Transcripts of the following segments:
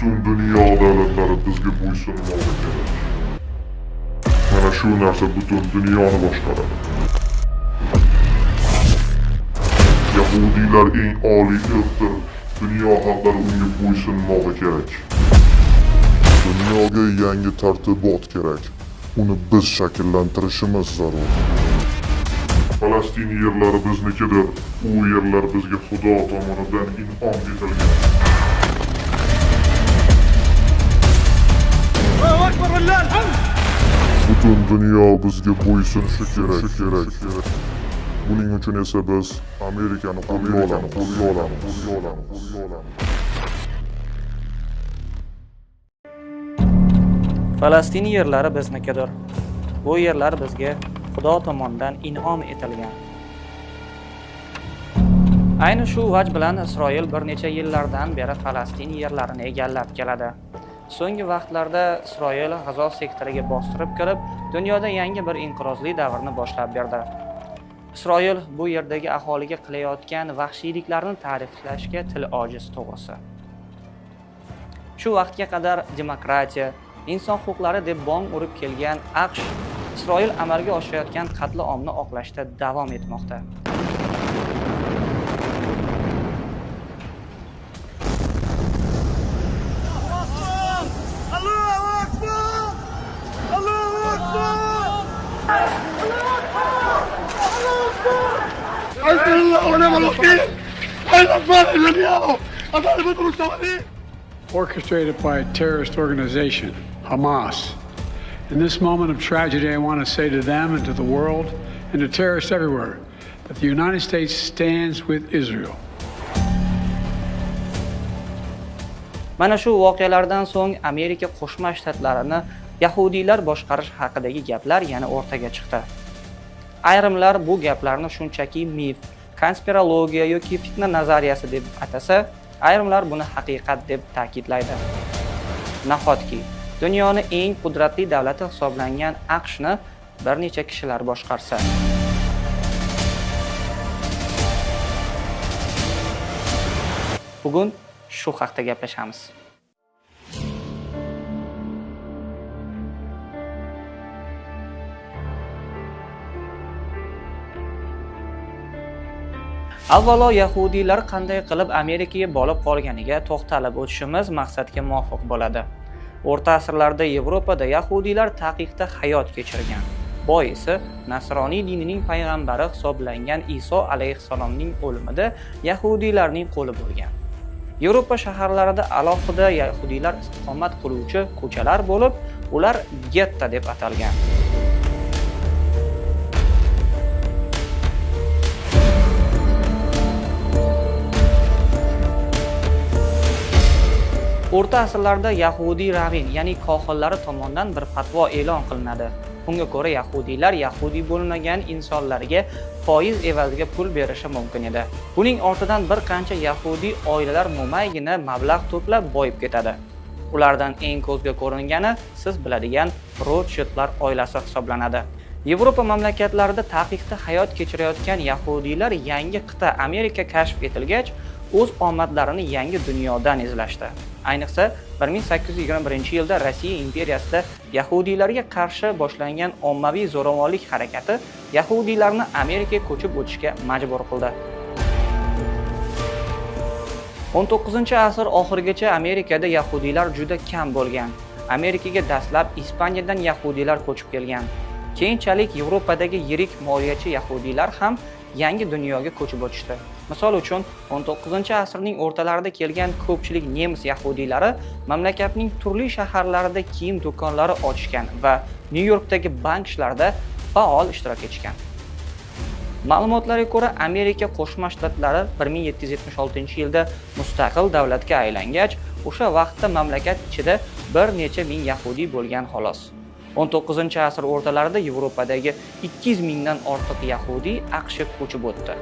Butun dunyo davlatlari bizga bo'ysunmog'i kerak. Mana shu narsa butun dunyoni boshqaradi. Yahudiylar eng oliy irqdir. Dunyo xalqlari unga bo'ysunmog'i kerak. Dunyoga yangi tartibot kerak. Uni biz shakllantirishimiz zarur. Falastin yerlari biznikidir. U yerlar bizga Xudo tomonidan in'om etilgan. Butun dunyo bizga bo'ysunishi kerak. Buning uchun esa biz Amerikani qo'lga olamiz. Falastin yerlari biznikidir. Bu yerlar bizga Xudo tomonidan in'om etilgan. Ayni shu vaj bilan Isroil bir necha yillardan beri Falastin yerlarini egallab keladi. So'nggi vaqtlarda Isroil G'azo sektoriga bostirib kirib, dunyoda yangi bir inqirozli davrni boshlab berdi. Isroil bu yerdagi aholiga qilayotgan vahshiyliklarni ta'riflashga til ojiz to'g'risi. Shu vaqtga qadar demokratiya, inson huquqlari deb bong urib kelgan AQSh Isroil amalga oshirayotgan qatl omni oqlashda davom etmoqda. Orchestrated by a terrorist organization, Hamas. In this moment of tragedy, I want to say to them and to the world and to terrorists everywhere that the United States stands with Israel. Mana shu voqealardan so'ng Amerika Qo'shma Shtatlarini yahudiylar boshqarish haqidagi gaplar yana o'rtaga chiqdi. Ayrimlar bu gaplarni shunchaki mif, konspirologiya yoki fitna nazariyasi deb atasa, ayrimlar buni haqiqat deb ta'kidlaydi. Nahotki dunyoni eng qudratli davlati hisoblangan AQShni bir necha kishilar boshqarsa? Bugun shu haqda gaplashamiz. Avvalo yahudiylar qanday qilib Amerikaga bo'lib qolganiga to'xtalib o'tishimiz maqsadga muvofiq bo'ladi. O'rta asrlarda Yevropada yahudiylar taqiqda hayot kechirgan. Boisi nasroniy dinining payg'ambari hisoblangan Iso alayhissalomning o'limida yahudiylarning qo'li bo'lgan. Yevropa shaharlarida alohida yahudiylar istiqomat qiluvchi ko'chalar bo'lib, ular getta deb atalgan. O'rta asrlarda yahudiy ravin, ya'ni kohinlari tomonidan bir fatvo e'lon qilinadi. Bunga ko'ra yahudiylar yahudiy bo'lmagan insonlarga foiz evaziga pul berishi mumkin edi. Buning ortidan bir qancha yahudiy oilalar mo'maygina mablag' to'plab boyib ketadi. Ulardan eng ko'zga ko'ringani siz biladigan Rothschildlar oilasi hisoblanadi. Yevropa mamlakatlarida taqiqda hayot kechirayotgan yahudiylar yangi qit'a Amerika kashf etilgach, o'z omadlarini yangi dunyodan izlashdi. Ayniqsa 1821-yilda Rossiya imperiyasida yahudiylarga qarshi boshlangan ommaviy zo'ravonlik harakati yahudiylarni Amerikaga ko'chib o'tishga majbur qildi. 19-asr oxirigacha Amerikada yahudiylar juda kam bo'lgan. Amerikaga dastlab Ispaniyadan yahudiylar ko'chib kelgan. Keyinchalik Yevropadagi yirik moliyachi yahudiylar ham yangi dunyoga ko'chib o'tishdi. Misol uchun, 19-asrning o'rtalarida kelgan ko'pchilik nemis yahudiylari mamlakatning turli shaharlarida kiyim do'konlari ochgan va Nyu-Yorkdagi bank ishlarida faol ishtirok etishgan. Ma'lumotlarga ko'ra, Amerika Qo'shma Shtatlari 1776-yilda mustaqil davlatga aylangach, o'sha vaqtda mamlakat ichida bir necha ming yahudiy bo'lgan xolos. 19-asr o'rtalarida Yevropadagi 200 mingdan ortiq yahudiy AQShga ko'chib o'tdi.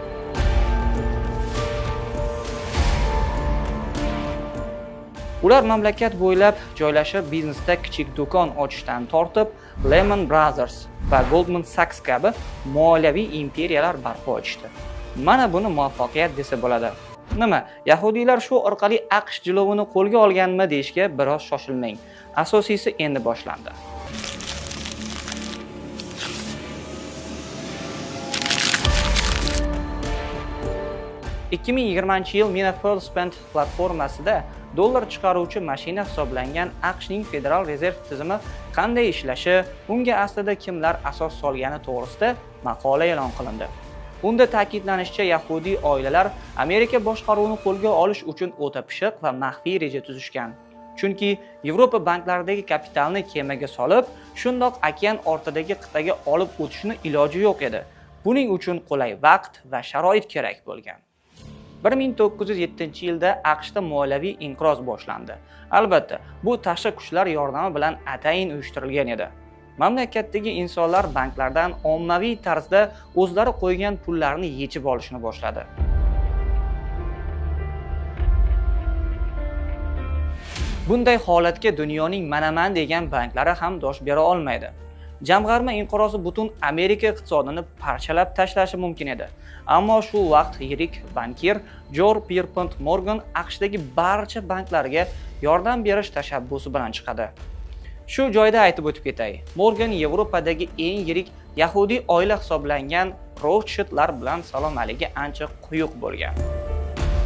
Ular mamlakat bo'ylab joylashib, biznesda kichik do'kon ochishdan tortib, Lehman Brothers va Goldman Sachs kabi moliyaviy imperiyalar barpo etishdi. Mana buni muvaffaqiyat desa bo'ladi. Nima, yahudiylar shu orqali AQSh jilovini qo'lga olganmi deyishga biroz shoshilmang. Asosiysi endi boshlandi. 2020-yil Mina Spend platformasida dollar chiqaruvchi mashina hisoblangan AQShning Federal Rezerv tizimi qanday ishlashi, unga aslida kimlar asos solgani to'g'risida maqola e'lon qilindi. Unda ta'kidlanishicha, yahudiy oilalar Amerika boshqaruvini qo'lga olish uchun o'ta pishiq va maxfiy reja tuzishgan. Chunki Yevropa banklaridagi kapitalni kemaga solib, shundoq okean ortidagi qit'aga olib o'tishni iloji yo'q edi. Buning uchun qulay vaqt va sharoit kerak bo'lgan. 1907-yilda AQShda moliyaviy inqiroz boshlandi. Albatta, bu tashqi kuchlar yordami bilan atayin uyushtirilgan edi. Mamlakatdagi insonlar banklardan ommaviy tarzda o'zlari qo'ygan pullarni yechib olishni boshladi. Bunday holatga dunyoning manaman degan banklari ham dosh bera olmaydi. Jamg'arma inqirozi butun Amerika iqtisodini parchalab tashlashi mumkin edi. Ammo shu vaqt yirik bankir Jor Pierpont Morgan AQShdagi barcha banklarga yordam berish tashabbusi bilan chiqadi. Shu joyda aytib o'tib ketay, Morgan Yevropadagi eng yirik yahudiy oila hisoblangan Rothschildlar bilan salom-aligi ancha quyuq bo'lgan.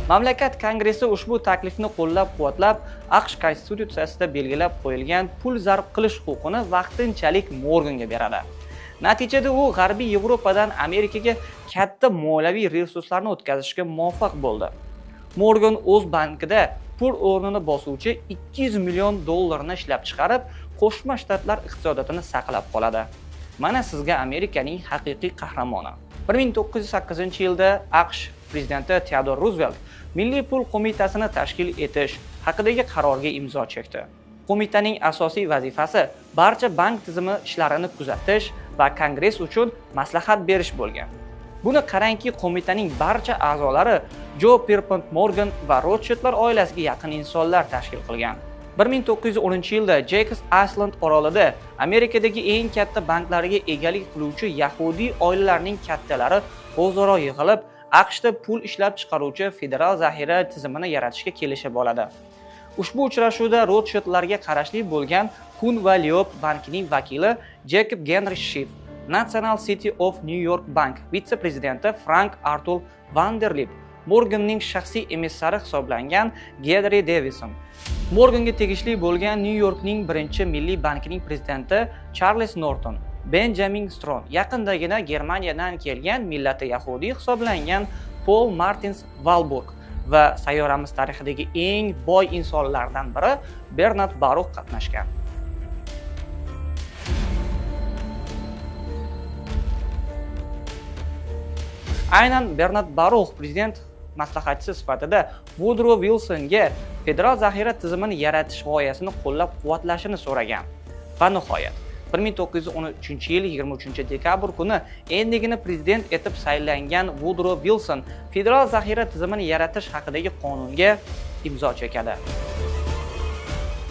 Mamlakat Kongressi ushbu taklifni qo'llab-quvvatlab, AQSh Konstitutsiyasida belgilab qo'yilgan pul zarb qilish huquqini vaqtinchalik Morganga beradi. Natijada u G'arbiy Yevropadan Amerikaga katta moliyaviy resurslarni o'tkazishga muvaffaq bo'ldi. Morgan o'z bankida pul o'rnini bosuvchi 200 million dollarni ishlab chiqarib, Qo'shma Shtatlar iqtisodiyotini saqlab qoladi. Mana sizga Amerikaning haqiqiy qahramoni. 1908-yilda AQSh prezidenti Theodore Roosevelt Milliy pul qo'mitasini tashkil etish haqidagi qarorga imzo chekdi. Qo'mitaning asosiy vazifasi barcha bank tizimi ishlarini kuzatish va Kongress uchun maslahat berish bo'lgan. Buni qarangki, qo'mitaning barcha a'zolari Jo Pierpont Morgan va Rothschildlar oilasiga yaqin insonlar tashkil qilgan. 1910-yilda Jacobs Island orolida Amerikadagi eng katta banklarga egalik qiluvchi yahudiy oilalarining kattalari o'zaro yig'ilib, AQShda pul ishlab chiqaruvchi federal zaxira tizimini yaratishga kelishib oladi. Ushbu uchrashuvda Rothschildlarga qarashli bo'lgan Kuhn va Loeb bankining vakili Jacob Genri Schiff, National City of New York Bank vitse-prezidenti Frank Arthur Vanderlip, Morganning shaxsiy emissari hisoblangan Gedri Davison, Morganga tegishli bo'lgan New Yorkning birinchi milliy bankining prezidenti Charles Norton, Benjamin Stron, yaqindagina Germaniyadan kelgan millati yahudiy hisoblangan Paul Martins Valburg va sayyoramiz tarixidagi eng boy insonlardan biri Bernard Baruch qatnashgan. Aynan Bernard Baruch prezident maslahatchisi sifatida Woodrow Wilsonga federal zaxira tizimini yaratish g'oyasini qo'llab-quvvatlashini so'ragan. Va nihoyat 1913-yil 23 dekabr kuni endigina prezident etib saylangan Woodrow Wilson federal zaxira tizimini yaratish haqidagi qonunga imzo chekadi.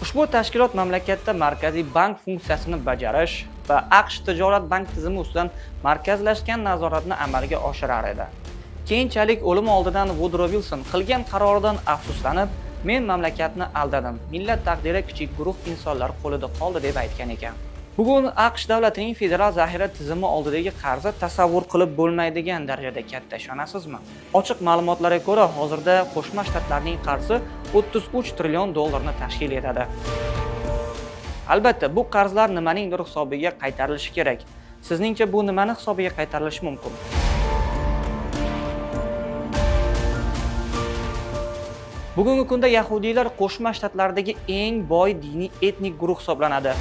Ushbu tashkilot mamlakatda markaziy bank funksiyasini bajarish va AQSh tijorat bank tizimi ustidan markazlashgan nazoratni amalga oshirar edi. Keyinchalik o'lim oldidan Woodrow Wilson qilgan qaroridan afsuslanib, "Men mamlakatni aldadim. Millat taqdiri kichik guruh insonlar qo'lida qoldi" deb aytgan ekan. Bugun AQSh davlatining federal zaxira tizimi oldidagi qarzi tasavvur qilib bo'lmaydigan darajada katta, ishonasizmi? Ochiq ma'lumotlarga ko'ra, hozirda Qo'shma Shtatlarning qarzi 33 trillion dollarni tashkil etadi. Albatta, bu qarzlar nimaningdir hisobiga qaytarilishi kerak. Sizningcha bu nimani hisobiga qaytarilishi mumkin? Bugungi kunda yahudiylar Qo'shma Shtatlardagi eng boy diniy etnik guruh hisoblanadi.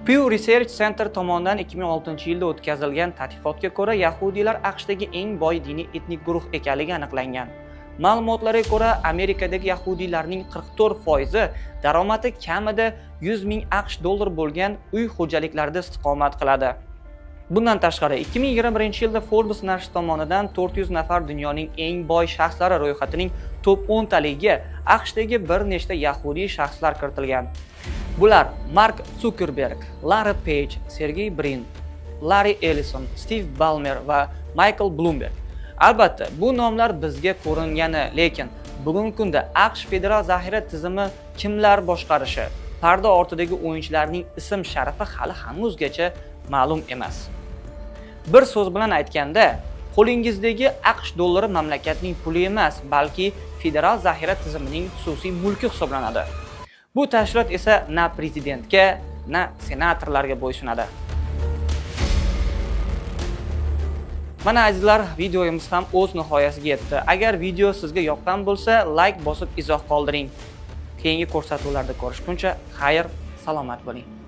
Pew Research Center tomonidan 2006-yilda o'tkazilgan tadqiqotga ko'ra, yahudiylar AQShdagi eng boy diniy etnik guruh ekanligi aniqlangan. Ma'lumotlarga ko'ra, Amerikadagi yahudiylarning 44% daromadi kamida 100 ming AQSh dollar bo'lgan uy xo'jaliklarida istiqomat qiladi. Bundan tashqari 2021-yilda Forbes nashri tomonidan 400 nafar dunyoning eng boy shaxslari ro'yxatining top 10 taligiga AQShdagi bir nechta yahudiy shaxslar kiritilgan. Bular Mark Zuckerberg, Larry Page, Sergey Brin, Larry Ellison, Steve Ballmer va Michael Bloomberg. Albatta, bu nomlar bizga ko'ringani, lekin bugungi kunda AQSh federal zaxira tizimi kimlar boshqarishi, parda ortidagi o'yinchilarning ism sharifi hali hanuzgacha ma'lum emas. Bir so'z bilan aytganda, qo'lingizdagi AQSh dollari mamlakatning puli emas, balki federal zaxira tizimining xususiy mulki hisoblanadi. Bu tashkilot esa na prezidentga, na senatorlarga bo'ysunadi. Mana azizlar, videomiz ham o'z nihoyasiga yetdi. Agar video sizga yoqqan bo'lsa, like bosib izoh qoldiring. Keyingi ko'rsatuvlarda ko'rishguncha xayr, salomat bo'ling.